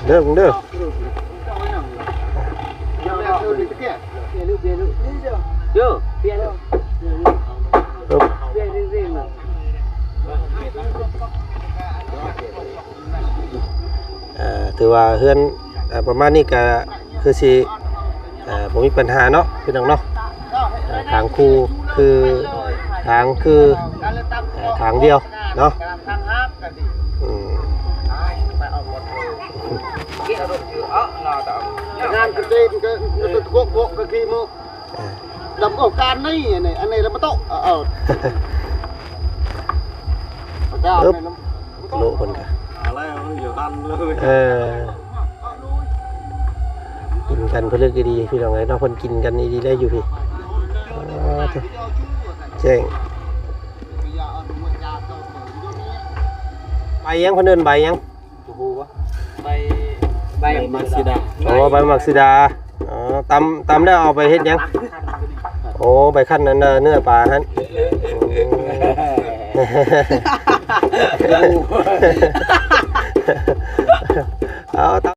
ເດີ ເດີ ເອີ ຖືວ່າເຮືອນ ເອີ ປະມານນີ້ກະຄືຊິ ເອີ ບໍ່ມີປັນຫາເນາະ ພີ່ນ້ອງເນາະ. ເອີ ທາງຄູ່ຄື ທາງຄື ເອີ ທາງດຽວເນາະ. ອືມ ງານກະເຕນກະ ເອີ ດຳໂອການນີ້ ອັນນີ້ ອັນນີ້ລະມາໂຕະ ເອີ ເອີ ເອີ ຕະໂລະເພິ່ນກະ ເອີ ກິນກັນເພິ່ນເລີກດີໆ ພີ່ນ້ອງເອີຍເນາະ. ເພິ່ນກິນກັນດີໆ ໄດ້ຢູ່ພີ້. ອໍ ໂທ້ ແຈ້ງ ໃບຫຍັງ ເພິ່ນເອີ້ນໃບຫຍັງ? ບໍ່ຮູ້ວ່າ ໃບ ໃບໝາກສີດາ. ອໍ ໃບໝາກສີດາ. ອໍ ຕຳ ຕຳແລ້ວເອົາໄປເຮັດຫຍັງ? ໂອ້ ໄປຄັ້ນອັນເນື້ອປາຫັ້ນ. ເອົາ ຕຳ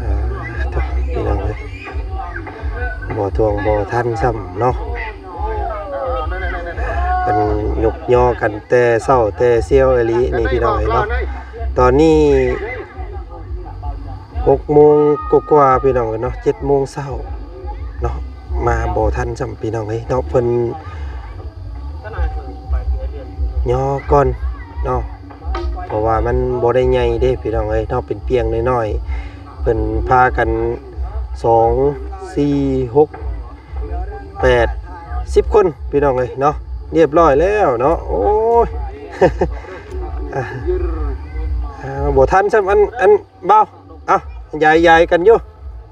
ອ່າ ໂທ້ ພີ່ນ້ອງເອີຍ ບໍ່ທວງບໍ່ທັນຊ້ຳເນາະ. ເພິ່ນຍົກຍໍກັນແຕ່ເຊົ້າແຕ່ຊຽວອີ່ຫຼີນີ້ ພີ່ນ້ອງເອີຍເນາະ. ຕອນນີ້ຫົກໂມງກວ່າໆ ພີ່ນ້ອງເອີຍເນາະ ເຈັດໂມງເຊົ້າເນາະ ມາບໍ່ທັນຊ້ຳ ພີ່ນ້ອງເອີຍເນາະ. ເພິ່ນຍໍກ່ອນເນາະ ເພາະວ່າມັນບໍ່ໄດ້ໃຫຍ່ເດ້ ພີ່ນ້ອງເອີຍເນາະ ເປັນປ່ຽງນ້ອຍໆ. ເພິ່ນພາກັນ ສອງ ສີ່ ຫົກ ແປດ ສິບຄົນ ພີ່ນ້ອງເອີຍເນາະ ຮຽບຮ້ອຍແລ້ວເນາະ. ໂອ້ຍ ອ່າ ບໍ່ທັນຊ້ຳ ອັນ ອັນ ບ່າວ ເອົ້າ ຢາຍ ຢາຍກັນຢູ່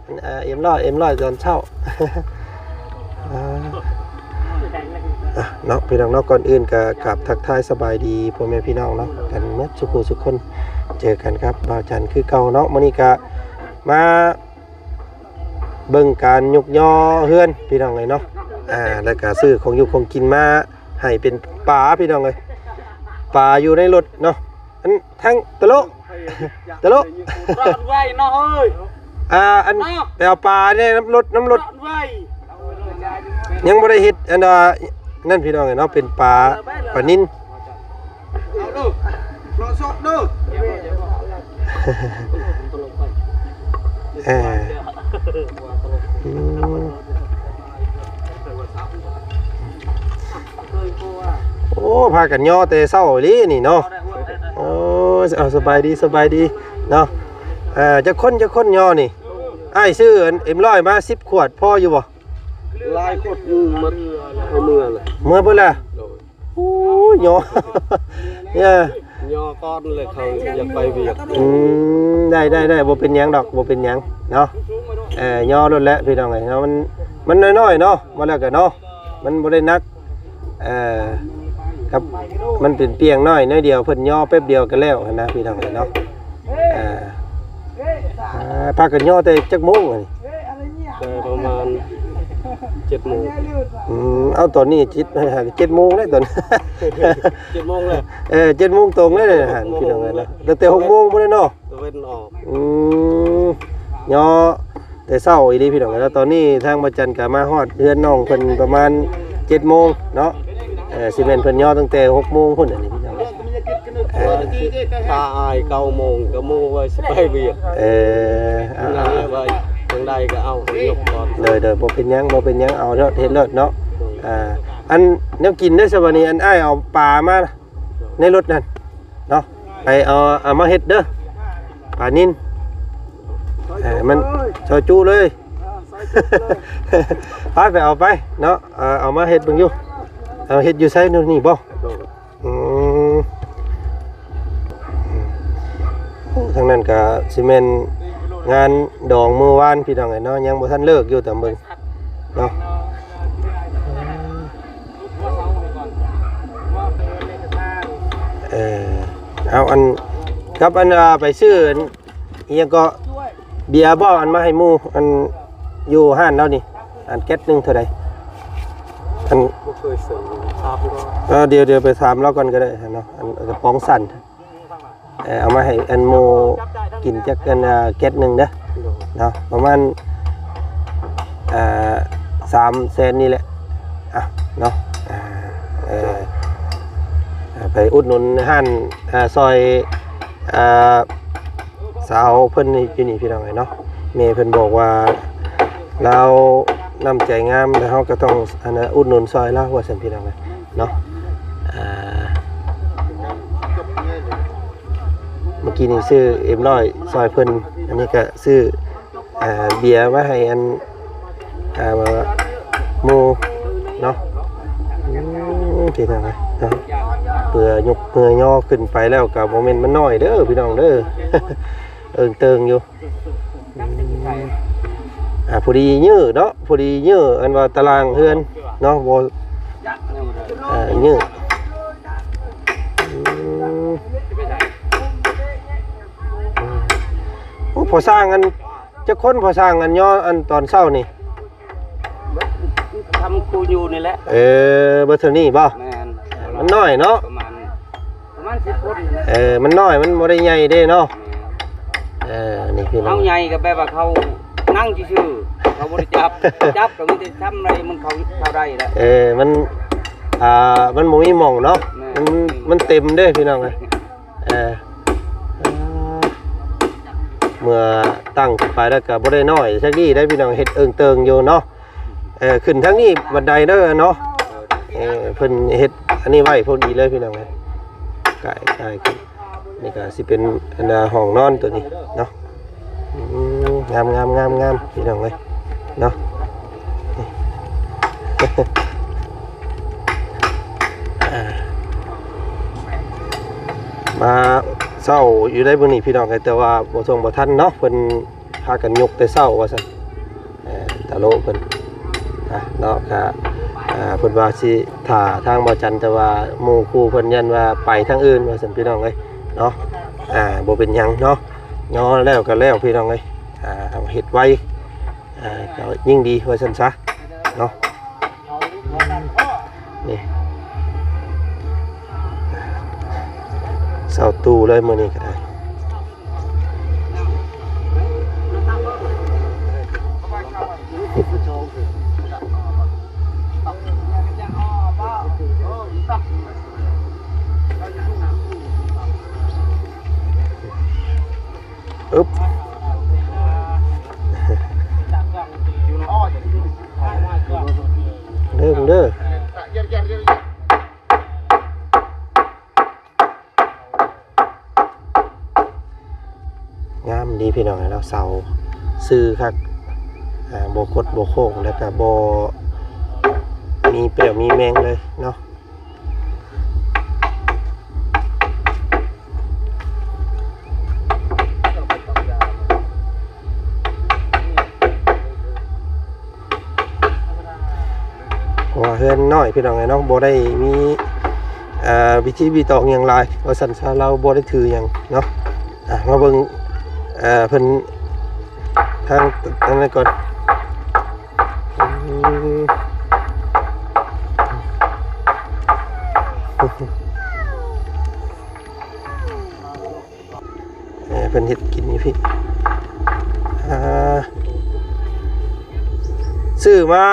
ອັນ ເອັມຮ້ອຍ ເອັມຮ້ອຍຕອນເຊົ້າ. ອ່າ ອ່ະ ເນາະ ພີ່ນ້ອງເນາະ ກ່ອນອື່ນກະກາບທັກທາຍສະບາຍດີພໍ່ແມ່ພີ່ນ້ອງເນາະ ກັນໝົດສູ່ຜູ້ສູ່ຄົນ. ເຈີກັນກັບບ່າວຈັນຄືເກົ່າເນາະ. ມື້ນີ້ກະມາເບິ່ງການຍົກຍໍເຮືອນ ພີ່ນ້ອງເອີຍເນາະ ອ່າ ແລ້ວກະຊື້ຂອງຢູ່ຂອງກິນມາໃຫ້ເປັນປາ ພີ່ນ້ອງເອີຍ ປາຢູ່ໃນລົດເນາະ. ອັນ ທັງຕະໂລະ ຕະໂລະ ຮ້ອນໄວເນາະເອີຍ. ອ່າ ອັນ ເນາະ ໄປເອົາປາແດ່ນຳລົດ ນຳລົດ ຮ້ອນໄວ ຍັງບໍ່ໄດ້ເຮັດ ອັນ ອ່າ ນັ້ນ ພີ່ນ້ອງເອີຍເນາະ ເປັນປາ ປານິນ. ເອົາເດີ ເລາະຊອກເດີ ເອີ ອືມ. ໂອ້ ພາກັນຍໍແຕ່ເຊົ້າອີ່ຫຼີນີ້ເນາະ. ໂອ້ ເອົາ ສະບາຍດີ ສະບາຍດີເນາະ. ເອີ ຈັກຄົນ ຈັກຄົນຍໍນີ້? ອ້າຍຊື້ອັນເອັມຮ້ອຍມາສິບຂວດ ພໍຢູ່ບໍ່? ຫຼາຍຂວດຢູ່ໝົດ ເອົາເມືອແຫຼະ ເມືອເບິດແລ້ວ. ໂອ້ຍ ຍໍ ຍໍກ່ອນແລ້ວ ເຂົາຢາກໄປວຽກ. ອືມ ໄດ້ ໄດ້ ໄດ້ ບໍ່ເປັນຫຍັງດອກ ບໍ່ເປັນຫຍັງເນາະ. ເອີ ຍໍໂລດແຫຼະ ພີ່ນ້ອງເອີຍເນາະ ມັນ ມັນນ້ອຍໆເນາະ ວ່າແລ້ວກະເນາະ ມັນບໍ່ໄດ້ໜັກ ເອີ ກັບມັນເປັນປ່ຽງນ້ອຍໜ້ອຍດຽວ ເພິ່ນຍໍແປັບດຽວກະແລ້ວຫັ້ນນະ ພີ່ນ້ອງເອີຍເນາະ. ເອີ ອ່າ ພາກັນຍໍແຕ່ຈັກໂມງອັນນີ້? ແຕ່ປະມານເຈັດໂມງ. ອືມ ເອົາ ຕອນນີ້ເຈັດ ເຈັດໂມງແລ້ວຕອນ ເຈັດໂມງແລ້ວ. ເອີ ເຈັດໂມງຕົງເລີຍຫັ້ນ ພີ່ນ້ອງເອີຍເນາະ ຕັ້ງແຕ່ຫົກໂມງພຸ້ນເນາະ ຕາເວັນອອກ. ອືມ ຍໍແຕ່ເຊົ້າອີ່ຫຼີ ພີ່ນ້ອງເອີຍເນາະ. ຕອນນີ້ທາງບ່າວຈັນກະມາຮອດເຮືອນນ້ອງເພິ່ນປະມານເຈັດໂມງເນາະ. ເອີ ຊິແມ່ນເພິ່ນຍໍຕັ້ງແຕ່ຫົກໂມງພຸ້ນ ອັນນີ້ ພີ່ນ້ອງເອີຍ. ເອີ ຖ້າອ້າຍເກົ້າໂມງກະໝູ່ວ່າຊິໄປວຽກ. ເອີ ເອົາ ຈັ່ງໃດກະເອົາຍົກກ່ອນ. ໂດຍ ໂດຍ ບໍ່ເປັນຫຍັງ ບໍ່ເປັນຫຍັງ ເອົາໂລດ ເຮັດໂລດເນາະ. ອ່າ ອັນແນວກິນເດີ ສະບາດນີ້ ອັນອ້າຍເອົາປາມາໃນລົດນັ້ນເນາະ ໄປເອົາ ເອົາມາເຮັດເດີ ປານິນ. ເອີ ມັນຊອຍຈຸເລີຍ ເອີ ຊອຍຈຸເລີຍ ໄປ ໄປເອົາໄປເນາະ. ເອົາ ເອົາມາເຮັດເບິ່ງຢູ່. ເອົາ ເຮັດຢູ່ໃສ? ໂນ່ນນີ້ບໍ່? ໂດຍ. ອືມ ໂອ້ ທາງນັ້ນກະຊິແມ່ນງານດອງມື້ວານ ພີ່ນ້ອງເອີຍເນາະ ຍັງບໍ່ທັນເລີກຢູ່ ຕາມເບິ່ງເນາະ. ເອີ ເອົາ ອັນ ກັບອັນວ່າໄປຊື້ອັນອີ່ຫຍັງເກາະ ເບຍບໍ່ ອັນມາໃຫ້ໝູ່ ອັນຢູ່ຮ້ານລາວນີ້ ອັນແກັດໜຶ່ງເທົ່າໃດ? ອັນ ບໍ່ເຄີຍຊື້ ຖາມກ່ອນ ເອີ ດຽວ ດຽວໄປຖາມລາວກ່ອນກໍໄດ້ເນາະ ອັນກະປ໋ອງສັ້ນ ເອີ ເອົາມາໃຫ້ອັນໝູ່ກິນຈັກອັນ ອ່າ ແກັດໜຶ່ງເດີ ໂດຍ ເນາະ ປະມານ ອ່າ ສາມແສນນີ້ແຫຼະ ອ່ະ ເນາະ ອ່າ ເອີ ອ່າ ໄປອຸດໜູນຮ້ານ ອ່າ ຊ່ອຍ ອ່າ ສາວເພິ່ນນີ້ ຢູ່ນີ້ພີ່ນ້ອງເອີຍເນາະ ແມ່ເພິ່ນບອກວ່າລາວນ້ຳໃຈງາມ ແລ້ວເຮົາກໍຕ້ອງ ອັນນ່າ ອຸດໜູນຊ່ອຍລາວວ່າຊັ້ນພີ່ນ້ອງເອີຍເນາະ ອ່າ ເມື່ອກີ້ນີ້ຊື້ເອັມຮ້ອຍຊ່ອຍເພິ່ນ ອັນນີ້ກໍຊື້ ອ່າ ເບຍມາໃຫ້ອັນ ອ່າ ໝູ່ເນາະ ອືມ ພີ່ນ້ອງເອີຍເນາະ ເພື່ອຍົກເພື່ອຍໍຂຶ້ນໄປແລ້ວກໍບໍ່ແມ່ນມັນນ້ອຍເດີພີ່ນ້ອງເດີ ເອີງເຕີງຢູ່ ອືມ ອ່າ ພໍດີເຍື້ອເນາະ ພໍດີເຍື້ອ ອັນວ່າຕາລາງເຮືອນເນາະ ບໍ່ ອ່າ ເຍື້ອ ອືມ ໂອ້ ພໍສ້າງອັນ ຈັກຄົນພໍສ້າງອັນຍໍອັນຕອນເຊົ້ານີ້? ທຳຄູຢູ່ນີ້ແຫຼະ ເອີ ເບິດເທົ່ານີ້ບໍ່? ແມ່ນ ມັນນ້ອຍເນາະ ປະມານ ປະມານສິບຄົນ ເອີ ມັນນ້ອຍ ມັນບໍ່ໄດ້ໃຫຍ່ເດ້ເນາະ ແມ່ນ ເອີ ນີ້ພີ່ນ້ອງ ເຮົາໃຫຍ່ກໍແບບວ່າເຂົານັ່ງຊື່ໆ ເຂົາບໍ່ໄດ້ຈັບ ຈັບກໍມີແຕ່ທຳໄດ້ ມັນເຂົາເຂົ້າໄດ້ແຫຼະ ເອີ ມັນ ອ່າ ມັນບໍ່ມີໝ່ອງເນາະ ແມ່ນ ມັນ ມັນເຕັມເດ້ພີ່ນ້ອງເອີຍ ເອີ ເມື່ອຕັ້ງຂຶ້ນໄປແລ້ວກໍບໍ່ໄດ້ນ້ອຍຈັກດີ້ໄດ໋ພີ່ນ້ອງ ເຮັດເອີງເຕີງຢູ່ເນາະ ເອີ ຂຶ້ນທາງນີ້ບັນໄດເດີເນາະ ເອີ ເພິ່ນເຮັດອັນນີ້ໄວ້ພໍດີເລີຍພີ່ນ້ອງເອີຍ ກາຍ ກາຍຂຶ້ນ ນີ້ກໍຊິເປັນອັນນ່າຫ້ອງນອນຕົວນີ້ເນາະ ອືມ ງາມໆໆໆ ພີ່ນ້ອງເອີຍເນາະ ອ່າ ມາເຊົ້າຢູ່ໄດ໋ມື້ນີ້ພີ່ນ້ອງເອີຍ ແຕ່ວ່າບໍ່ຊ່ວງບໍ່ທັນເນາະ ເພິ່ນພາກັນຍົກແຕ່ເຊົ້າວ່າຊັ້ນ ເອີ ຕາໂລເພິ່ນ ອ່າ ເນາະ ກະ ອ່າ ເພິ່ນວ່າຊິຖ້າທາງບໍ່ຈັນ ແຕ່ວ່າໝູ່ຄູ່ເພິ່ນຢ້ານວ່າໄປທາງອື່ນວ່າຊັ້ນ ພີ່ນ້ອງເອີຍເນາະ ອ່າ ບໍ່ເປັນຫຍັງເນາະ ຍໍແລ້ວກໍແລ້ວ ພີ່ນ້ອງເອີຍ ອ່າ ເຮັດໄວ ອ່າ ກໍຍິ່ງດີວ່າຊັ້ນຊະເນາະ ນີ້ ເຊົ້າຕູ້ເລີຍມື້ນີ້ກໍໄດ້ ອຶບ ເດີ ເດີ ງາມດີພີ່ນ້ອງເນາະ ເສົາຊື່ຄັກ ອ່າ ບໍ່ຄົດບໍ່ໂຄ້ງ ແລ້ວກະບໍ່ມີແປ້ວມີແມງເລີຍເນາະ. ເພາະວ່າເຮືອນນ້ອຍພີ່ນ້ອງເອີຍເນາະ ບໍ່ໄດ້ມີ ເອີ ວິທີວິຕອງຫຍັງຫຼາຍ ວ່າຊັ້ນຊະ ລາວບໍ່ໄດ້ຖືຫຍັງເນາະ. ອ່ະ ມາເບິ່ງ ເອີ ເພິ່ນທາງ ທາງນັ້ນກ່ອນ. ອືມ ເອີ ເພິ່ນເຮັດກິນຢູ່ພີ້ ອ່າ ຊື້ມາ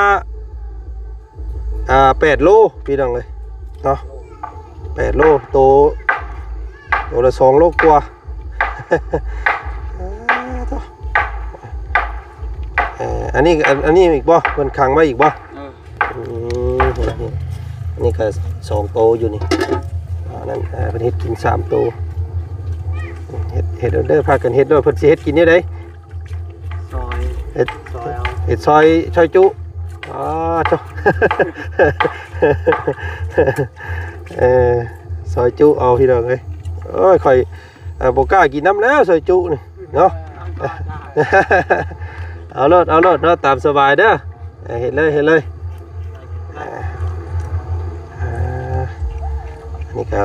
ອ່າ ແປດໂລ ພີ່ນ້ອງເອີຍເນາະ ແປດໂລ ໂຕ ໂຕລະສອງໂລກວ່າ. ເອີ ອັນນີ້ ອັນ ອັນນີ້ອີກບໍ່? ເພິ່ນຂັງໄວ້ອີກບໍ່? ເອີ ອືມ ອັນນີ້ກໍສອງໂຕຢູ່ນີ້ ອັນນັ້ນ ເອີ ເພິ່ນເຮັດກິນສາມໂຕ ເຮັດ ເຮັດເດີ ພາກັນເຮັດໂລດ ເພິ່ນຊິເຮັດກິນແນວໃດ? ຊອຍ ເຮັດ ຊອຍເອົາ ເຮັດຊອຍ ຊອຍຈຸ ອໍ ໂທ້ ເອີ ຊອຍຈຸເອົາ ພີ່ນ້ອງເອີຍ ໂອ້ຍ ຂ້ອຍ ເອີ ບໍ່ກ້າກິນນຳແລ້ວ ຊອຍຈຸນີ້ເນາະ ເອົາໂລດ ເອົາໂລດເນາະ ຕາມສະບາຍເດີ ເອີ ເຮັດເລີຍ ເຮັດເລີຍ ເອີ ອັນນີ້ກໍ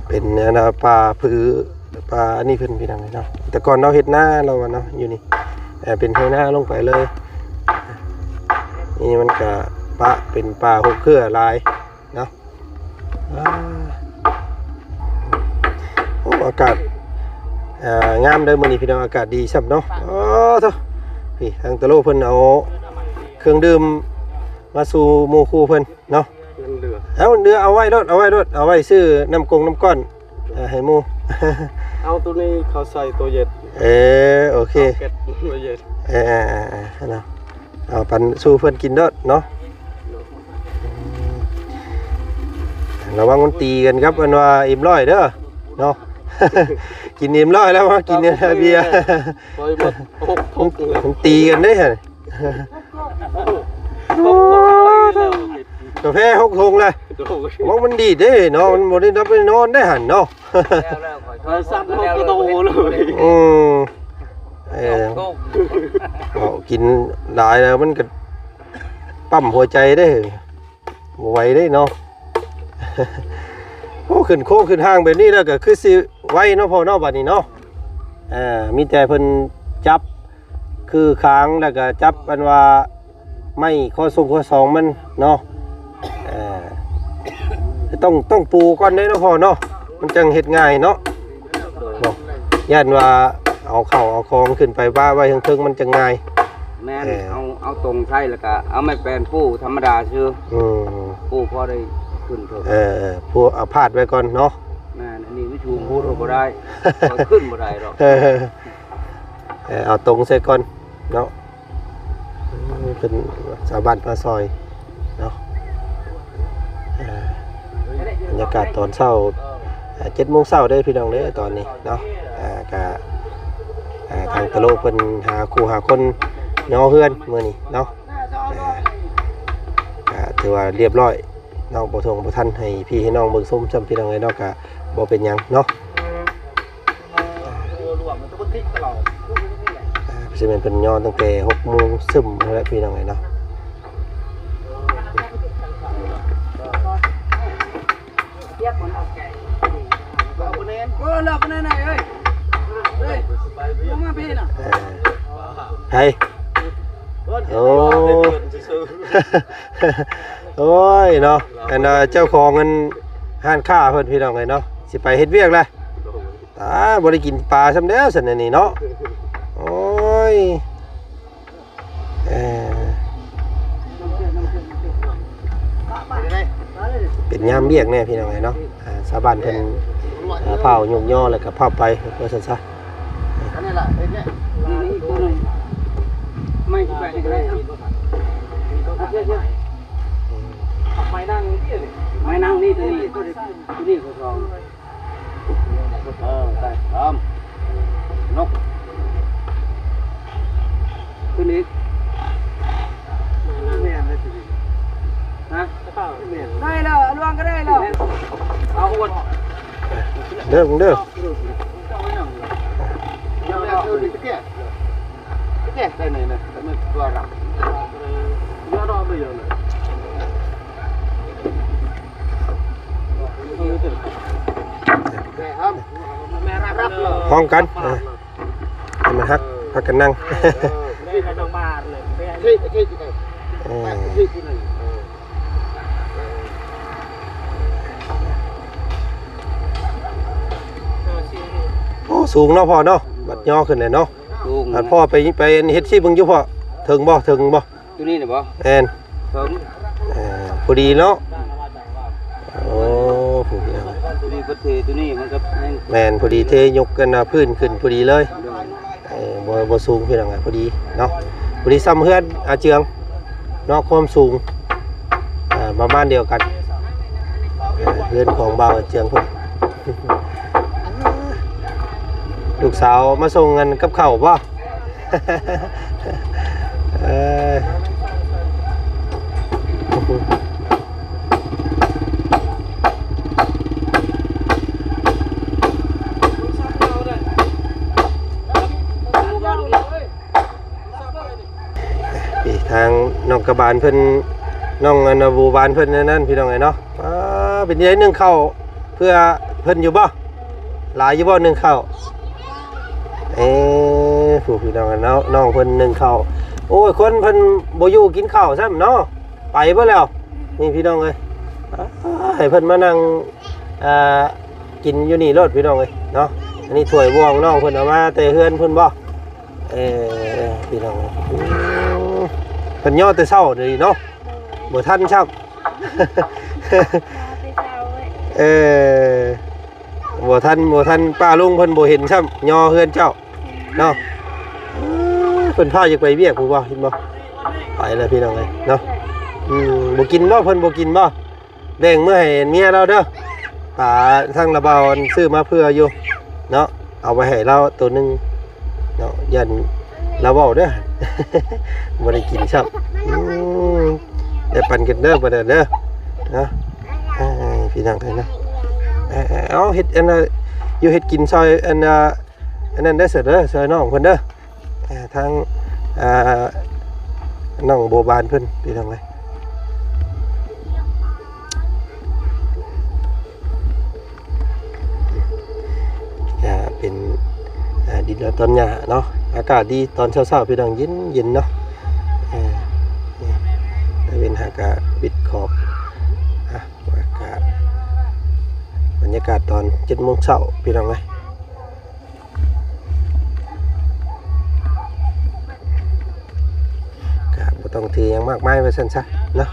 ເປັນອັນນ່າ ປາຜື ປ່າອັນນີ້ເພິ່ນ ພີ່ນ້ອງເອີຍເນາະ. ແຕ່ກ່ອນລາວເຮັດນາ ລາວວ່າເນາະ ຢູ່ນີ້ ເອີ ເປັນໄຮ່ນາລົງໄປເລີຍ. ນີ້ມັນກະປະເປັນປ່າຮົກເຄືອຫຼາຍເນາະ. ອ່າ ໂອ້ ອາກາດ ເອີ ງາມເດີມື້ນີ້ ພີ່ນ້ອງ ອາກາດດີຊ້ຳເນາະ. ໂອ້ໂທ້ ພີ່ ທາງຕະໂລເພິ່ນເອົາເຄື່ອງດື່ມມາສູ່ໝູ່ຄູ່ເພິ່ນເນາະ. ຍັງເຫຼືອ ເອົາ ເຫຼືອເອົາໄວ້ໂລດ ເອົາໄວ້ໂລດ ເອົາໄວ້ຊື້ນ້ຳກົງນ້ຳກ້ອນ ເອີ ໃຫ້ໝູ່. ເອົາໂຕນີ້ເຂົ້າໃສ່ໂຕເຢັນ. ເອີ ໂອເຄ ເອົາເກັບໂຕເຢັນ. ເອີໆໆໆ ເນາະ ເອົາປັນສູ່ເພິ່ນກິນໂລດເນາະ. ລະວັງມັນຕີກັນກັບອັນວ່າເອັມຮ້ອຍເດີເນາະ. ກິນເອັມຮ້ອຍແລ້ວມາກິນເບຍ ມັນຕີກັນເດ້ຫັ້ນ. ກາແຟຫົກຖົງແລ້ວ. ໂອ້ຍ ມັນດີດເດ້ເນາະ ມັນບໍ່ໄດ້ນອນໄດ້ຫັ້ນເນາະ. ແລ້ວໆ ຂ້ອຍ ເອີ ສັບຫົກໂຕເລີຍ. ອືມ ເອີ ເວົ້າກິນຫຼາຍແລ້ວມັນກະປ້ຳຫົວໃຈເດ້ ບໍ່ໄຫວເດ້ເນາະ. ໂອ້ ຂຶ້ນໂຄ້ງຂຶ້ນຮ່າງແບບນີ້ແລ້ວກະຄືຊິໄວເນາະພໍ່ເນາະ ບາດນີ້ເນາະ. ເອີ ມີແຕ່ເພິ່ນຈັບ ຄືຄາງ ແລ້ວກະຈັບອັນວ່າໄມ້ຂໍ້ຊົງຂໍ້ສອງມັນເນາະ. ເອີ ຕ້ອງ ຕ້ອງປູກ່ອນເດ້ເນາະພໍ່ເນາະ ມັນຈັ່ງເຮັດງ່າຍເນາະ. ບໍ່ ຢ້ານວ່າເອົາເຂົ້າເອົາຂອງຂຶ້ນໄປປະໄວ້ເທິງໆ ມັນຈັ່ງງ່າຍ. ແມ່ນ ເອີ ເອົາ ເອົາຕົງໃສ່ ແລ້ວກະເອົາໄມ້ແປ້ນປູທຳມະດາຊື່. ອືມ ປູພໍໄດ້ຂຶ້ນເຖິງ. ເອີ ເອີ ປູເອົາພາດໄວ້ກ່ອນເນາະ. ແມ່ນ ອັນນີ້ມັນສູງໂພດ ບໍ່ໄດ້ ຂ້ອຍຂຶ້ນບໍ່ໄດ້ດອກ. ເອີ ເອີ ເອົາຕົງໃສ່ກ່ອນເນາະ. ເປັນຊາວບ້ານມາຊ່ອຍເນາະ. ເອີ ບັນຍາກາດຕອນເຊົ້າ ເອີ ເຈັດໂມງເຊົ້າເດ້ພີ່ນ້ອງເດ້ ຕອນນີ້ເນາະ. ເອີ ກະ ເອີ ທາງຕະໂລເພິ່ນຫາຄູ່ຫາຄົນຍໍເຮືອນມື້ນີ້ເນາະ. ເອີ ກະຖືວ່າລຽບຮ້ອຍເນາະ ບໍ່ທົ່ງບໍ່ທັນໃຫ້ພີ່ໃຫ້ນ້ອງເບິ່ງຊົມຊ້ຳ ພີ່ນ້ອງເອີຍເນາະ ກະບໍ່ເປັນຫຍັງເນາະ. ອ່າ ຊິແມ່ນເພິ່ນຍໍຕັ້ງແຕ່ຫົກໂມງຊຶ້ມພຸ້ນແຫຼະ ພີ່ນ້ອງເອີຍເນາະ. ເອີ ໃຜ ໂອ້ ໂອ້ຍເນາະ ອັນ ເຈົ້າຂອງອັນຮ້ານຄ້າເພິ່ນ ພີ່ນ້ອງເອີຍເນາະ ຊິໄປເຮັດວຽກແຫຼະ. ຕາ ບໍ່ໄດ້ກິນປາຊ້ຳແລ້ວຊັ້ນອັນນີ້ເນາະ. ໂອ້ຍ ເອີ ເປັນຍາມວຽກແດ່ພີ່ນ້ອງເອີຍເນາະ. ອ່າ ຊາວບ້ານເພິ່ນ ອ່າ ພ້າວຍົກຍໍ ແລ້ວກໍພ້າວໄປ ວ່າຊັ້ນຊະ. ອັນນີ້ລະ ເຮັດແຫຼະ ນີ້ອີກໂຕໜຶ່ງ ໄມ້ທີ່ແປະນີ້ກໍໄດ້ ໄມ້ນັ່ງນີ້ ໄມ້ນັ່ງນີ້ ໂຕນີ້ ໂຕນີ້ກໍສອງ. ເອີ ໄດ້ ພ້ອມ ນົກ ຂຶ້ນອີກ ແມ່ນເລີຍ ຮະ ໄດ້ແລ້ວ ລວງກໍໄດ້ແລ້ວ ເອົາອວດ ເດີ ເດີ ເອົາໄວ້ນຳ ເອົາໄວ້ນຳ ເອົາໄວ້ນຳ ພ້ອມກັນ ເອີ ໃຫ້ມັນຫັກ ພາກັນນັ່ງ ເອີ ໂອ້ ສູງເນາະພໍ່ເນາະ ບັດຍໍຂຶ້ນເລີຍເນາະ. ສູງ ອັນພໍ່ໄປ ໄປເຮັດຊິເບິ່ງຢູ່ພໍ່ ເຖິງບໍ່ ເຖິງບໍ່? ຕົວນີ້ນະບໍ່? ແມ່ນ ເຖິງ ເອີ ພໍດີເນາະ. ໂອ້ ຜູ້ພີ່ນ້ອງ ຕົວນີ້ກໍເທ ຕົວນີ້ມັນກໍແມ່ນ ແມ່ນ ພໍດີເທຍົກກັນນະ ພື້ນຂຶ້ນພໍດີເລີຍ. ໂດຍ ເອີ ບໍ່ ບໍ່ສູງພີ່ນ້ອງ ພໍດີເນາະ ພໍດີຊ່ຳເຮືອນອາເຈືອງເນາະ ຄວາມສູງ ອ່າ ປະມານດຽວກັນ ເອີ ເຮືອນຂອງບ່າວອາເຈືອງເພິ່ນ. ລູກສາວມາສົ່ງເງິນກັບເຂົ້າບໍ່? ເອີ ນີ້ທາງນ້ອງກະບານເພິ່ນ ນ້ອງອັນນະ ບູບານເພິ່ນນັ້ນ ພີ່ນ້ອງເອີຍເນາະ. ອ່າ ເປັນຈັ່ງໃດ ໜຶ້ງເຂົ້າເພື່ອເພິ່ນຢູ່ບໍ່? ຫຼາຍຢູ່ບໍ່ໜຶ້ງເຂົ້າ? ເອີ ຜູ້ພີ່ນ້ອງເນາະ ນ້ອງເພິ່ນໜຶ້ງເຂົ້າ. ໂອ້ຍ ຄົນເພິ່ນບໍ່ຢູ່ກິນເຂົ້າຊ້ຳເນາະ ໄປເບິດແລ້ວ. ນີ້ພີ່ນ້ອງເອີຍ ໃຫ້ເພິ່ນມານັ່ງ ອ່າ ກິນຢູ່ນີ້ໂລດພີ່ນ້ອງເອີຍເນາະ. ອັນນີ້ຖ້ວຍບ່ວງ ນ້ອງເພິ່ນເອົາມາແຕ່ເຮືອນເພິ່ນບໍ່? ເອີ ພີ່ນ້ອງເອີຍ ເພິ່ນຍໍແຕ່ເຊົ້ານີ້ເນາະ ບໍ່ທັນຊ້ຳ. ເອີ ບໍ່ທັນ ບໍ່ທັນ ປ້າລຸງເພິ່ນບໍ່ເຫັນຊ້ຳ ຍໍເຮືອນເຈົ້າເນາະ. ເອີ ເພິ່ນພາຢາກໄປວຽກພຸ້ນບໍ່ ເຫັນບໍ່? ໄປແລ້ວພີ່ນ້ອງເອີຍເນາະ. ອືມ ບໍ່ກິນບໍ່? ເພິ່ນບໍ່ກິນບໍ່? ແບ່ງມື້ໃຫ້ເມຍລາວເດີ. ປາທາງລາວບ່າວອັນຊື້ມາເຜື່ອຢູ່ເນາະ ເອົາໄວ້ໃຫ້ລາວໂຕໜຶ່ງເນາະ ຢ້ານລາວເວົ້າເດີ ບໍ່ໄດ້ກິນຊ້ຳ. ອືມ ໄດ້ປັນກັນເດີ ບັດນີ້ເດີເນາະ. ເອີ ພີ່ນ້ອງເອີຍເນາະ ເອີ ເອົາເຮັດອັນນ່າ ຢູ່ເຮັດກິນຊ່ອຍອັນນ່າ ອັນນັ້ນເດີ ຊ່ອຍເດີ ຊ່ອຍນ້ອງເພິ່ນເດີ. ອ່າ ທາງ ອ່າ ນ້ອງບົວບານເພິ່ນ ພີ່ນ້ອງເອີຍ ກະເປັນ ອ່າ ດິນດອນຕອນຫຍ້າເນາະ. ອາກາດດີຕອນເຊົ້າໆ ພີ່ນ້ອງ ເຢັນໆ ເນາະ. ເອີ ຕາເວັນຫາກະປິດຂອບ. ອ່າ ອາກາດ ບັນຍາກາດຕອນເຈັດໂມງເຊົ້າ ພີ່ນ້ອງເອີຍ. ກະບໍ່ຕ້ອງຖືຫຍັງມາກມາຍວ່າຊັ້ນຊະເນາະ.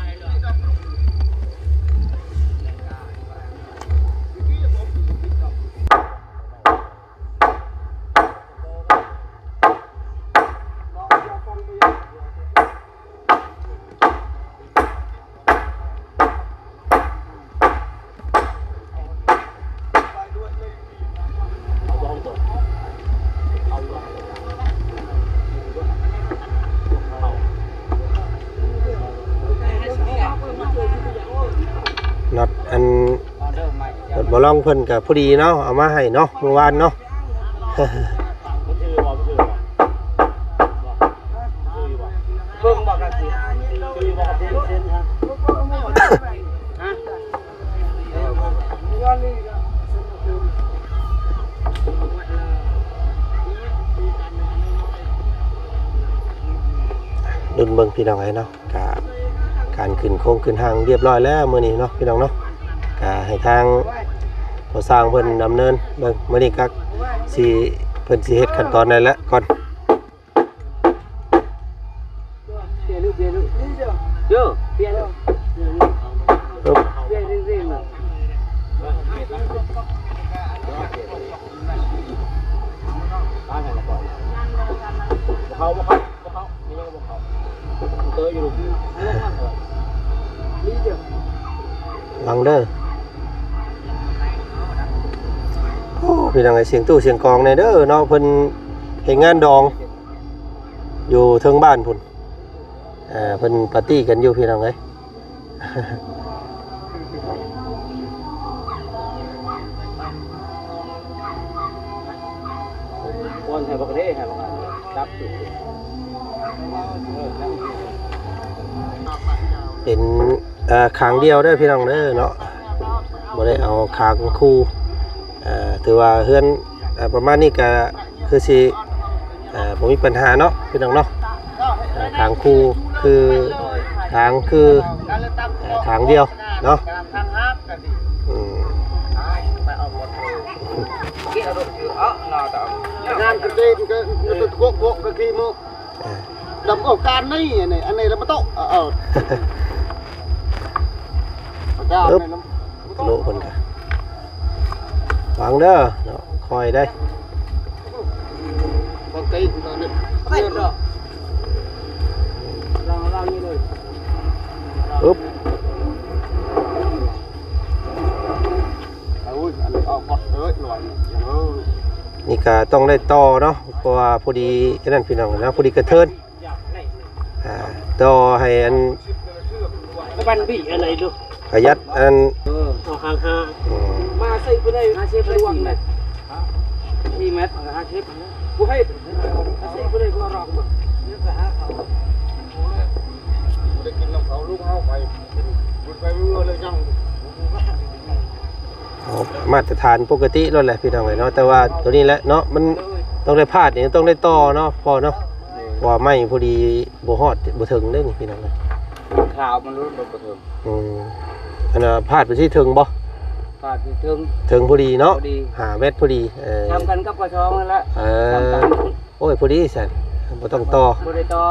ນັດອັນ ລົດບໍ່ລອງເພິ່ນກະພໍດີເນາະ ເອົາມາໃຫ້ເນາະ ມື້ວານເນາະ. ມັນຖືບໍ່? ມັນຖືບໍ່? ເບິ່ງບໍ່ກັນຊິ ຖືບໍ່ກັນຊິ ເຊັນຮະ ຮະ? ລຸ້ນເບິ່ງພີ່ນ້ອງເອີຍເນາະ. ກະການຂຶ້ນໂຄງຂຶ້ນຮ່າງຮຽບຮ້ອຍແລ້ວມື້ນີ້ເນາະ ພີ່ນ້ອງເນາະ. ກະໃຫ້ທາງພໍ່ຊ່າງເພິ່ນດຳເນີນເບິ່ງ ມື້ນີ້ກະຊິ ເພິ່ນຊິເຮັດຂັ້ນຕອນໃດແລ້ວກ່ອນ. ລະວັງເດີ. ໂອ້ ພີ່ນ້ອງເອີຍ ສຽງຕູ້ສຽງກອງແດ່ເດີເນາະ ເພິ່ນເຮັດງານດອງຢູ່ເທິງບ້ານພຸ້ນ. ເອີ ເພິ່ນປາຕີ້ກັນຢູ່ ພີ່ນ້ອງເອີຍ. ເປັນ ເອີ ຄາງດຽວເດີພີ່ນ້ອງເດີເນາະ ບໍ່ໄດ້ເອົາຄາງຄູ່. ເອີ ຖືວ່າເຮືອນ ເອີ ປະມານນີ້ກະຄືຊິ ເອີ ບໍ່ມີປັນຫາເນາະ ພີ່ນ້ອງເນາະ. ເອີ ຄາງຄູ່ຄື ຄາງຄື ເອີ ຄາງດຽວເນາະ. ອືມ ງານກະເຕນກະ ກະໂກະກະຄີໂມ ດຳເອົາການນີ້ ອັນນີ້ ອັນນີ້ລະມາໂຕະ ເອົາ ອາການນີ້ລະມາໂຕະ ໂລະເພິ່ນກະ ຫວັງເດີເນາະ ຄ່ອຍໄດ໋ ຫວັງໄກຕອນນີ້ ອຶບ. ນີ້ກະຕ້ອງໄດ້ຕໍ່ເນາະ ເພາະວ່າພໍດີອັນນັ້ນພີ່ນ້ອງເນາະ ພໍດີກະເທີນ ອ່າ ຕໍ່ໃຫ້ອັນ ປະຢັດອັນ ເອີ ເອົາຫ່າງໆ ອືມ ມາໃສ່ຜູ້ໃດ ຫ້າສິບ ລະວັງນະ ສີ່ແມັດ ຫ້າສິບ ບໍ່ໃຫ້ໃສ່ຜູ້ໃດກໍລອງເບິ່ງ ໄດ້ກິນນຳເຂົາ ລູກເຮົາໄປ ໄປເມືອແລ້ວຍັງ. ເອົາມາດຕະຖານປົກກະຕິໂລດແຫຼະພີ່ນ້ອງເອີຍເນາະ. ແຕ່ວ່າໂຕນີ້ແຫຼະເນາະ ມັນຕ້ອງໄດ້ພາດນີ້ ຕ້ອງໄດ້ຕໍ່ເນາະພໍ່ເນາະ ເພາະວ່າໄມ້ພໍດີບໍ່ຮອດ ບໍ່ເຖິງເດ້ນີ້ພີ່ນ້ອງເອີຍ. ຂາວມັນຫຼຸດບໍ່ເຖິງ. ອືມ ອັນນ່າ ພາດໄປຊິເຖິງບໍ່? ພາດຊິເຖິງ ເຖິງພໍດີເນາະ ພໍດີ ຫ້າແມັດພໍດີ. ເອີ ສ່ຳກັນກັບກະຊອງນັ້ນແຫຼະ. ເອີ ສ່ຳກັນ. ໂອ້ຍ ພໍດີຊັ້ນ ບໍ່ຕ້ອງຕໍ່ ບໍ່ໄດ້ຕໍ່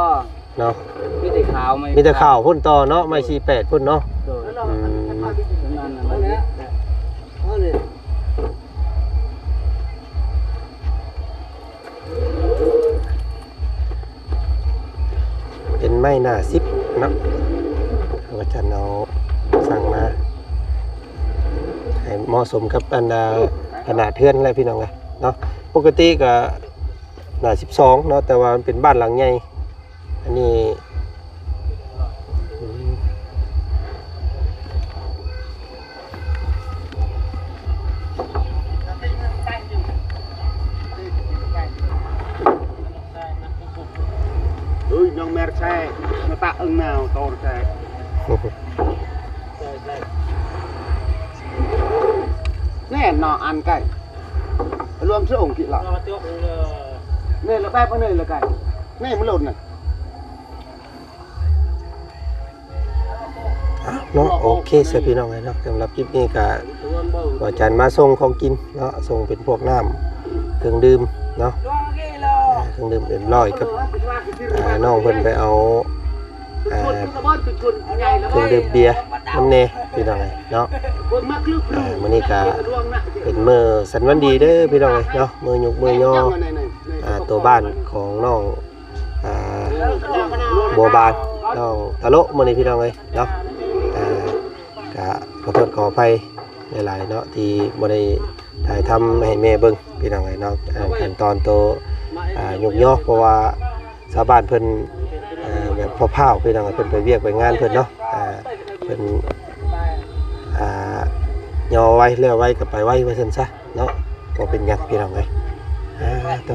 ເນາະ. ມີແຕ່ຂາວ ມີແຕ່ຂາວພຸ້ນຕໍ່ເນາະ ໄມ້ສີ່ແປດພຸ້ນເນາະ. ໂດຍ ອືມ ນັ້ນນະ ເປັນໄມ້ໜ້າສິບເນາະ ອາຈານເອົາສັ່ງມາ ໃຫ້ເໝາະສົມກັບອັນ ຂະໜາດເຮືອນແຫຼະພີ່ນ້ອງເອີຍເນາະ. ປົກກະຕິກະໜ້າສິບສອງເນາະ ແຕ່ວ່າມັນເປັນບ້ານຫຼັງໃຫຍ່. ອັນນີ້ ອືມ ເອີຍ ນ້ອງແມຣແຊ ມາຕະເອິງນາວໂຕແຊ ແນ່ນອນອັນໄກ ລວມຊະອົງກິລາ ແນ່ລະແບບອັນນີ້ລະໄກ ແນ່ມັນໂລດນະ. ເນາະ ໂອເຄຊະພີ່ນ້ອງເອີຍເນາະ ສຳລັບຄລິບນີ້ກະອາຈານມາສົ່ງຂອງກິນເນາະ ສົ່ງເປັນພວກນ້ຳເຄື່ອງດື່ມເນາະ ເຄື່ອງດື່ມເອັມຮ້ອຍກັບ ນ້ອງເພິ່ນໄປເອົາ ເຄື່ອງດື່ມເບຍນຳແດ່ພີ່ນ້ອງເອີຍເນາະ. ມື້ນີ້ກະເປັນມື້ສັນວັນດີເດີພີ່ນ້ອງເອີຍເນາະ ມື້ຍຸກມື້ຍໍ ໂຕບ້ານຂອງນ້ອງ ອ່າ ບົວບານ ນ້ອງຕະໂລະ ມື້ນີ້ພີ່ນ້ອງເອີຍເນາະ. ອ່າ ກະຂໍໂທດຂໍອະໄພຫຼາຍໆເນາະ ທີ່ບໍ່ໄດ້ຖ່າຍທຳໃຫ້ແມ່ເບິ່ງພີ່ນ້ອງເອີຍເນາະ. ອ່າ ຂັ້ນຕອນໂຕ ອ່າ ຍຸກຍໍ ເພາະວ່າຊາວບ້ານເພິ່ນ ອ່າ ແບບພ້າວໆ ພີ່ນ້ອງເອີຍ ເພິ່ນໄປວຽກໄປງານເພິ່ນເນາະ ອ່າ ເພິ່ນ ອ່າ ຍໍໄວ ແລ້ວໄວກໍໄປໄວ ວ່າຊັ້ນຊະ ເນາະ ບໍ່ເປັນຫຍັງພີ່ນ້ອງເອີຍ. ອ່າ ໂຕ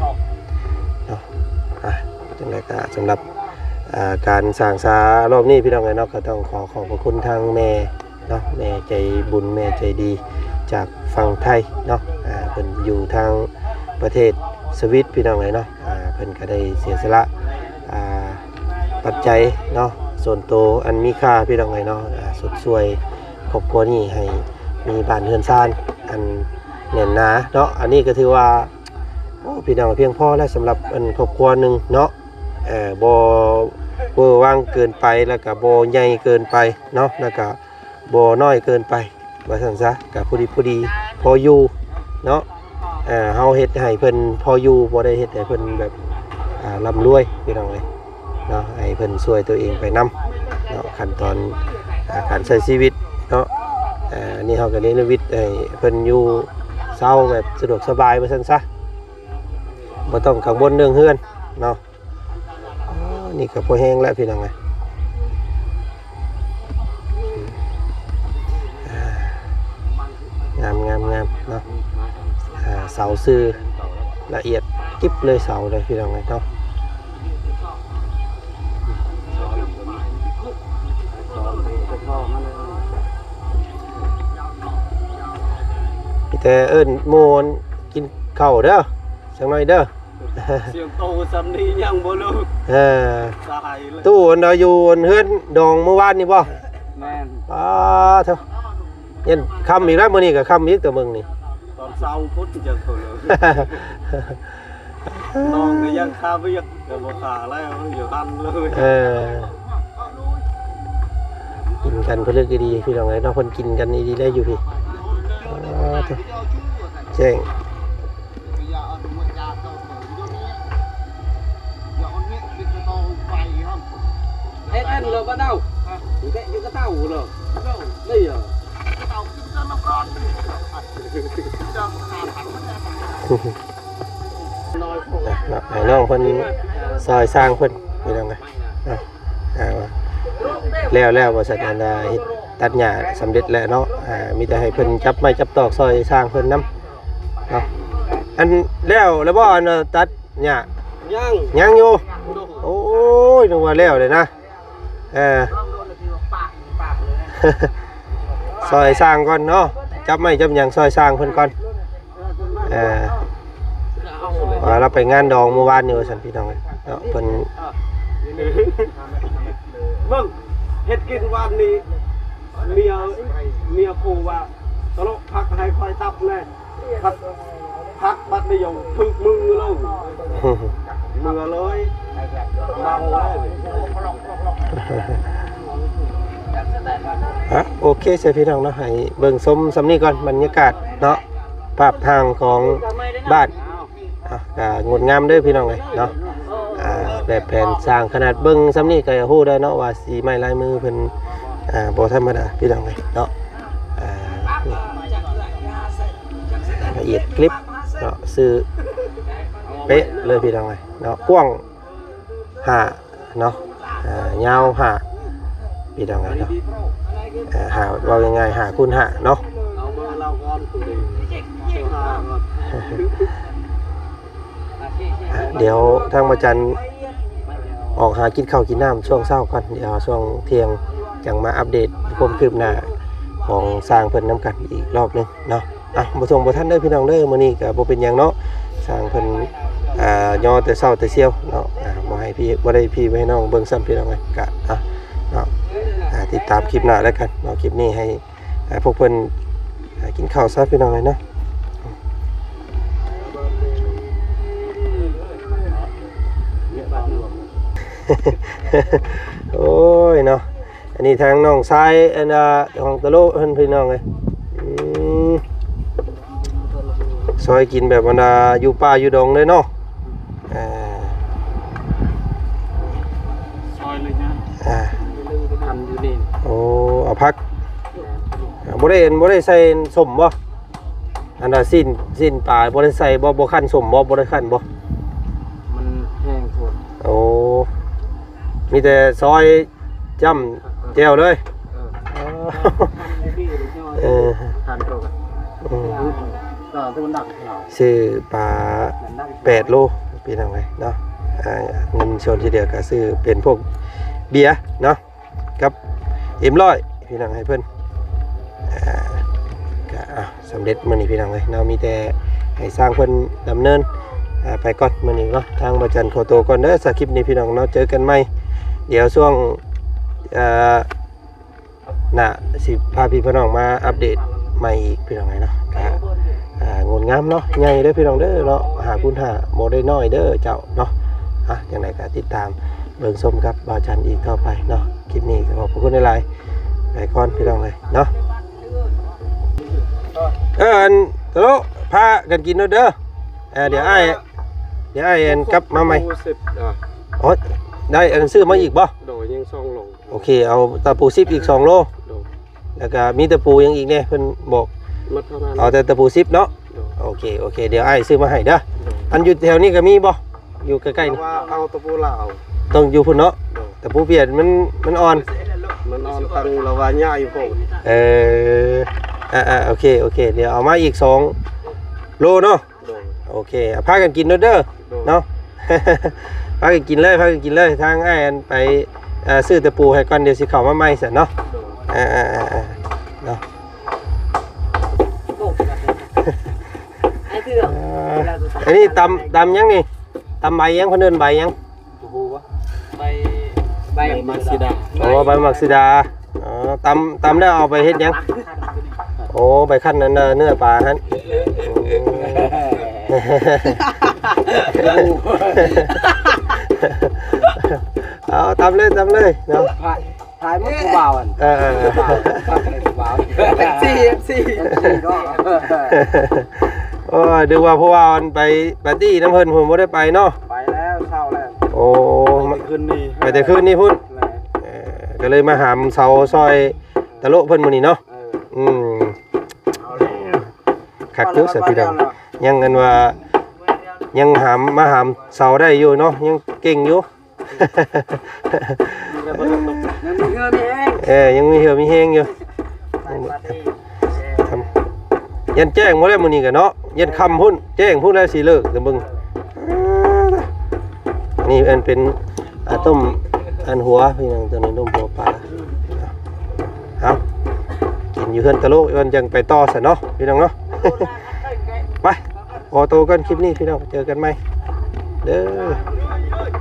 ເນາະ ອ່າ ຈັ່ງໃດກໍສຳລັບ ອ່າ ການສ້າງສາລອບນີ້ພີ່ນ້ອງເອີຍເນາະ ກໍຕ້ອງຂໍຂອບພະຄຸນທາງແມ່ເນາະ ແມ່ໃຈບຸນ ແມ່ໃຈດີຈາກຝັ່ງໄທເນາະ ອ່າ ເພິ່ນຢູ່ທາງປະເທດສະວິດພີ່ນ້ອງເອີຍເນາະ. ອ່າ ເພິ່ນກໍໄດ້ເສຍສະຫຼະ ອ່າ ປັດໄຈເນາະ ສ່ວນໂຕອັນມີຄ່າພີ່ນ້ອງເອີຍເນາະ ອ່າ ຊົດຊ່ວຍຄອບຄົວນີ້ໃຫ້ມີບ້ານເຮືອນຊານອັນແໜ້ນໜາເນາະ. ອັນນີ້ກໍຖືວ່າ ໂອ້ ພີ່ນ້ອງ ພຽງພໍແລ້ວສຳລັບອັນຄອບຄົວໜຶ່ງເນາະ ເອີ ບໍ່ເວີຫວັງເກີນໄປ ແລ້ວກໍບໍ່ໃຫຍ່ເກີນໄປເນາະ ແລ້ວກໍບໍ່ນ້ອຍເກີນໄປ ວ່າຊັ້ນຊະ ກໍພໍດີໆ ພໍຢູ່ເນາະ. ເຮົາເຮັດໃຫ້ເພິ່ນພໍຢູ່ ບໍ່ໄດ້ເຮັດໃຫ້ເພິ່ນແບບ ອ່າ ລ່ຳລວຍພີ່ນ້ອງເອີຍເນາະ ໃຫ້ເພິ່ນຊ່ວຍຕົວເອງໄປນຳເນາະ ຂັ້ນຕອນ ອ່າ ການໃຊ້ຊີວິດເນາະ. ອັນນີ້ເຮົາກໍເນລະມິດໃຫ້ເພິ່ນຢູ່ເຊົາແບບສະດວກສະບາຍ ວ່າຊັ້ນຊະ ບໍ່ຕ້ອງກັງວົນເລື່ອງເຮືອນເນາະ. ອໍ ນີ້ກໍພໍແຮງແລ້ວພີ່ນ້ອງເອີຍ ງາມໆໆເນາະ. ອ່າ ເສົາຊື່ລະອຽດກິບເລີຍ ເສົາເລີຍພີ່ນ້ອງເອີຍເນາະ. ມີແຕ່ເອີ້ນໝູ່ກິນເຂົ້າເດີ ຈັກໜ້ອຍເດີ. ສຽງໂຕສ່ຳນີ້ຍັງບໍ່ລຸກ ເອີ ຕາຍເລີຍ. ຕູ້ອັນເຮົາຢູ່ອັນເຮືອນດອງມື້ວານນີ້ບໍ່? ແມ່ນ. ປາໂທ້ ຍັນຄ່ຳອີກແລ້ວ ມື້ນີ້ກໍຄ່ຳອີກ ແຕ່ເບິ່ງນີ້ ຕອນເຊົ້າພຸ້ນຈັ່ງໂຕເລີຍ. ນ້ອງກໍຍັງຄາວຽກ ກໍບໍ່ຄາແລ້ວ ຢູ່ຫັ້ນເລີຍ. ເອີ ກິນກັນຜະລຶກດີໆ ພີ່ນ້ອງເອີຍເນາະ ເພິ່ນກິນກັນດີໆ ໄດ້ຢູ່ພີ້. ປາໂທ້ ແຈ້ງ ເຮັດອັນເລີບະເດົາ ແກະຢູ່ກະເຕົ້າເລີ ໄດ້ເອີ. ອ່ະ ເນາະ ໃຫ້ນ້ອງເພິ່ນຊ່ອຍຊ່າງເພິ່ນ ພີ່ນ້ອງເອີຍເນາະ. ອ່າ ແລ້ວ ແລ້ວ ວ່າຊັ້ນ ອັນນ່າ ເຮັດຕັດຫຍ້າສຳເລັດແລ້ວເນາະ. ອ່າ ມີແຕ່ໃຫ້ເພິ່ນຈັບໄມ້ຈັບຕອກຊ່ອຍຊ່າງເພິ່ນນຳເນາະ. ອັນ ແລ້ວ ແລ້ວບໍ່ ອັນຕັດຫຍ້າ? ຍັງ ຍັງຢູ່. ໂອ້ຍ ນຶກວ່າແລ້ວເລີຍນະ. ເອີ ຊ່ອຍຊ່າງກ່ອນເນາະ. ຈັບໄມ້ຈັບຫຍັງຊ່ອຍຊ່າງເພິ່ນກ່ອນ. ເອີ ວ່າລາວໄປງານດອງມື້ວານນີ້ວ່າຊັ້ນ ພີ່ນ້ອງເອີຍເນາະ. ເພິ່ນ ເບິ່ງ ເຮັດກິນວານນີ້ ເມຍ ເມຍຂູ່ວ່າ ຕະຫຼົກ ຜັກໃຫ້ຂ້ອຍຕັບແດ່. ຜັກ ຜັກບັດນີ້ຍັງຖືກມືເລີຍ ເມືອເລີຍ ເມົາເລີຍ. ອ່ະ ໂອເຄ ໃຊ່ພີ່ນ້ອງເນາະ ໃຫ້ເບິ່ງຊົມສ່ຳນີ້ກ່ອນ ບັນຍາກາດເນາະ ພາບທາງຂອງບ້ານ. ອ່ະ ກະງົດງາມເດີພີ່ນ້ອງເອີຍເນາະ. ອ່າ ແບບແຜນສ້າງ ຂະໜາດເບິ່ງສ່ຳນີ້ກະຮູ້ແລ້ວເນາະວ່າສີໄມ້ລາຍມືເພິ່ນ ອ່າ ບໍ່ທຳມະດາພີ່ນ້ອງເອີຍເນາະ. ອ່າ ລະອຽດກຣິບເນາະ ຊື່ເປະເລີຍພີ່ນ້ອງເອີຍເນາະ. ກວ້າງຫ້າເນາະ ອ່າ ຍາວຫ້າ ພີ່ນ້ອງເອີຍເນາະ. ເອີ ຫ້າ ເວົ້າງ່າຍໆ ຫ້າຄູນຫ້າເນາະ. ດຽວທາງພະຈັນອອກຫາກິນເຂົ້າກິນນ້ຳຊ່ວງເຊົ້າກ່ອນ ດຽວຊ່ວງທ່ຽງຈັ່ງມາອັບເດດຄວາມຄືບໜ້າຂອງຊ່າງເພິ່ນນຳກັນອີກລອບໜຶ່ງເນາະ. ອ່ະ ບໍ່ສົ່ງບໍ່ທັນເດີພີ່ນ້ອງເດີ. ມື້ນີ້ກະບໍ່ເປັນຫຍັງເນາະ ຊ່າງເພິ່ນ ອ່າ ຍໍແຕ່ເຊົ້າແຕ່ຊຽວເນາະ. ອ່າ ບໍ່ໃຫ້ພີ່ ບໍ່ໄດ້ພີ່ໃຫ້ນ້ອງເບິ່ງຊ້ຳພີ່ນ້ອງເອີຍ. ກະ ອ່ະ ເນາະ ອ່າ ຕິດຕາມຄລິບໜ້າແລ້ວກັນເນາະ. ຄລິບນີ້ໃຫ້ ອ່າ ພວກເພິ່ນ ອ່າ ກິນເຂົ້າຊະພີ່ນ້ອງເອີຍເນາະ. ໂອ້ຍເນາະ ອັນນີ້ທາງນ້ອງຊາຍ ອັນ ອ່າ ຂອງຕະໂລເພິ່ນພີ່ນ້ອງເອີຍ. ອືມ ຊອຍກິນແບບບັນດາຢູ່ປ່າຢູ່ດົງເລີຍເນາະ. ອ່າ ຊອຍເລີຍນະ ອ່າ ທຳຢູ່ນີ້. ໂອ້ ເອົາຜັກ ແມ່ນ ອ່າ ບໍ່ໄດ້ ບໍ່ໄດ້ໃສ່ສົ້ມບໍ່? ອັນວ່າຊີ້ນ ຊີ້ນປາບໍ່ໄດ້ໃສ່ບໍ່? ບໍ່ຄັ້ນສົ້ມບໍ່? ບໍ່ໄດ້ຄັ້ນບໍ່? ມັນແຫ້ງໂພດ. ໂອ້ ມີແຕ່ຊອຍຈ້ຳແຈ່ວເລີຍ. ເອີ ເອີ ທານໂຕກັນ ອືມ ຊື້ປາແປດໂລພີ່ນ້ອງເອີຍເນາະ. ອ່າ ເງິນສ່ວນທີ່ເຫຼືອກະຊື້ເປັນພວກເບຍເນາະ ກັບເອັມຮ້ອຍພີ່ນ້ອງໃຫ້ເພິ່ນ. ອ່າ ກະ ອ່າ ສຳເລັດມື້ນີ້ພີ່ນ້ອງເອີຍເນາະ. ມີແຕ່ໃຫ້ຊ່າງເພິ່ນດຳເນີນ ອ່າ ໄປກ່ອນມື້ນີ້ເນາະ. ທາງບ່າວຈັນຂໍໂຕກ່ອນເດີ ສຳລັບຄລິບນີ້ພີ່ນ້ອງເນາະ. ເຈີກັນໃໝ່ ດຽວຊ່ວງ ອ່າ ໜ້າຊິພາພີ່ພານ້ອງມາອັບເດດໃໝ່ອີກພີ່ນ້ອງເອີຍເນາະ. ກະ ອ່າ ງົດງາມເນາະ ໃຫຍ່ເດີພີ່ນ້ອງເດີເນາະ. ຫ້າຄູນຫ້າ ບໍ່ໄດ້ນ້ອຍເດີເຈົ້າເນາະ. ອ່ະ ຈັ່ງໃດກະຕິດຕາມເບິ່ງຊົມກັບບ່າວຈັນອີກຕໍ່ໄປເນາະ. ຄລິບນີ້ກະຂອບພະຄຸນຫຼາຍໆ ໄປກ່ອນພີ່ນ້ອງເອີຍເນາະ. ເອີ ອັນ ຕະໂລ ພາກັນກິນໂລດເດີ. ເອີ ດຽວອ້າຍ ດຽວອ້າຍ ອັນ ກັບມາໃໝ່. ໂອ້ ໄດ້ອັນຊື້ມາອີກບໍ່? ໂດຍ ຍັງສອງໂລ. ໂອເຄ ເອົາຕະປູສິບອີກສອງໂລ. ໂດຍ ແລ້ວກະມີຕະປູຫຍັງອີກແດ່ ເພິ່ນບອກ? ໝົດເທົ່ານັ້ນ ເອົາແຕ່ຕະປູສິບເນາະ. ໂດຍ ໂອເຄ ໂອເຄ ດຽວອ້າຍຊື້ມາໃຫ້ເດີ. ໂດຍ ອັນຢູ່ແຖວນີ້ກະມີບໍ່? ຢູ່ໃກ້ໆນີ້ ລາວວ່າເອົາຕະປູລາວ ຕ້ອງຢູ່ພຸ້ນເນາະ. ໂດຍ ຕະປູປຽນມັນ ມັນອ່ອນ ມັນອ່ອນ ທາງລາວວ່າໃຫຍ່ໂພດ. ເອີ ອ່າໆ ໂອເຄ ໂອເຄ ດຽວເອົາມາອີກສອງໂລເນາະ. ໂດຍ ໂອເຄ ພາກັນກິນໂລດເດີ. ໂດຍ ເນາະ ພາກັນກິນເລີຍ ພາກັນກິນເລີຍ. ທາງອ້າຍ ອັນ ໄປ ເອີ ຊື້ຕະປູໃຫ້ກ່ອນ ດຽວຊິເຂົ້າມາໃໝ່ຊັ້ນເນາະ. ໂດຍ ເອີໆໆໆ ເນາະ. ອັນນີ້ຕຳ ຕຳຫຍັງນີ້? ຕຳໃບຫຍັງ? ເພິ່ນເອີ້ນໃບຫຍັງ? ບໍ່ຮູ້ວ່າ ໃບ ໃບໝາກສີດາ. ໂອ້ ໃບໝາກສີດາ. ອໍ ຕຳ ຕຳແລ້ວເອົາໄປເຮັດຫຍັງ? ໂອ້ ໄປຄັ້ນອັນ ເນື້ອປາຫັ້ນ. ເອົາ ຕຳເລີຍ ຕຳເລີຍເນາະ. ຖ່າຍມາຜູ້ບ່າວອັນ ເອີໆໆ ຜູ້ບ່າວ ເອັຟຊີ ເອັຟຊີ ເອັຟຊີເນາະ. ໂອ້ຍ ນຶກວ່າຜູ້ບ່າວອັນໄປປາຕີ້ນຳເພິ່ນ ເພິ່ນບໍ່ໄດ້ໄປເນາະ. ໄປແລ້ວ ເຊົ້າແລ້ວ. ໂອ້ ໄປແຕ່ຄືນນີ້ ໄປແຕ່ຄືນນີ້ພຸ້ນ. ແມ່ນ ເອີ ກະເລີຍມາຫາມເຊົາຊ່ອຍຕະໂລເພິ່ນມື້ນີ້ເນາະ. ເອີ ອືມ ເອົາແລ້ວ ຄັກຢູ່ ເອົາແລ້ວ ຊະພີ່ນ້ອງ. ຍັງອັນວ່າ ຍັງຫາມ ມາຫາມເຊົາໄດ້ຢູ່ເນາະ ຍັງເກັ່ງຢູ່. ຍັງມີເຫື່ອມີແຮງ ເອີ ຍັງມີເຫື່ອມີແຮງຢູ່. ຢ້ານແຈ້ງບໍ່ແລ້ວມື້ນີ້ກະເນາະ ຢ້ານຄ່ຳພຸ້ນ ແຈ້ງພຸ້ນແລ້ວຊິເລີກ ແຕ່ເບິ່ງ. ອັນນີ້ອັນເປັນ ອ່າ ຕົ້ມ ອັນຫົວ ພີ່ນ້ອງ ຕົວນີ້ຕົ້ມຫົວປາ. ເອົາ ກິນ ຢູ່ເຮືອນຕະໂລກ ເອີ້ນຈັ່ງໄປຕໍ່ຊັ້ນເນາະ ພີ່ນ້ອງເນາະ. ໄປ ຂໍໂຕກ່ອນຄລິບນີ້ ພີ່ນ້ອງ ເຈີກັນໃໝ່ເດີ.